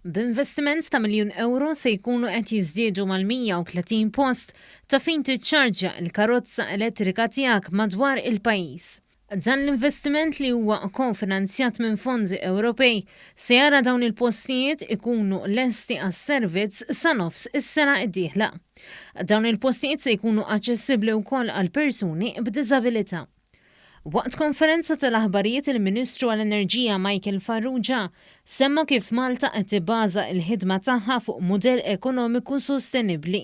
B'investiment ta' miljun ewro se jkunu qed jiżdiedu mal-130 post ta' fejn tiċċarġja l-karozza elettrika tiegħek madwar il-pajjiż. Dan l-investiment li huwa kofinanzjat minn fondi Ewropej se jara dawn il-postijiet ikunu lesti għas-servizz sa nofs is-sena d-dieħla. Dawn il-postijiet se jkunu aċċessibbli wkoll għal persuni b'diżabilità. Waqt konferenza tal-aħbarijiet il-Ministru għall-Enerġija Michael Farrugia semma kif Malta qed tibbaża l-ħidma tagħha fuq mudell ekonomiku sostenibbli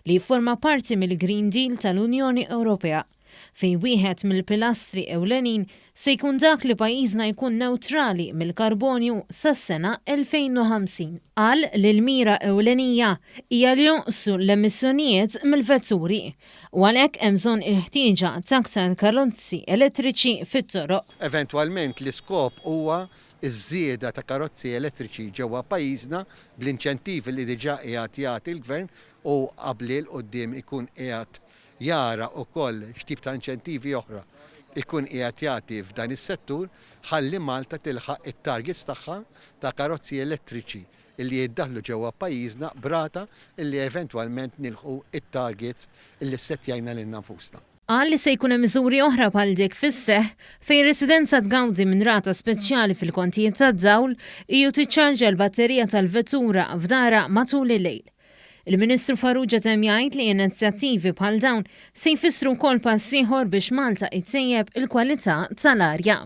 li jifforma parti mill-Green Deal tal-Unjoni Ewropea fejn wieħed mill-pilastri ewlenin se jkun dak li pajjiżna jkun newtrali mill-karbonju sas-sena 2050. Qal li l-mira ewlenija hija li jonqsu l-emissjonijiet mill-vetturi u għalhekk hemm bżonn il-ħtieġa ta' aktar karozzi elettriċi fit-toroq. Eventwalment l-iskop huwa ż-żieda ta' karozzi elettriċi ġewwa pajjiżna bl-inċentivi li diġà qiegħed jagħti l-Gvern u abbli 'l quddiem ikun qiegħed jara wkoll x'tip ta' inċentivi oħra jkun qiegħed jagħti f'dan is-settur ħalli Malta tilħaq it-targets tagħha ta' karozzi elettriċi illi jiddaħħlu ġewwa pajjiżna b'rata illi eventwalment nilħqu t-targets illi ssettjajna lilna nfusna. Qal li se jkun hemm miżuri oħra bħal dik fis-seħħ fejn residenza tgawdi minn rata speċjali fil-kontijiet tad-dawl iu tiċċarġja l-batterija tal-vettura f'darha matul il-lejl. Il-Ministru Farrugia temm jgħid li inizjattivi bħal dawn se jfissru wkoll pass ieħor biex Malta ittejjeb il-kwalità tal-arja.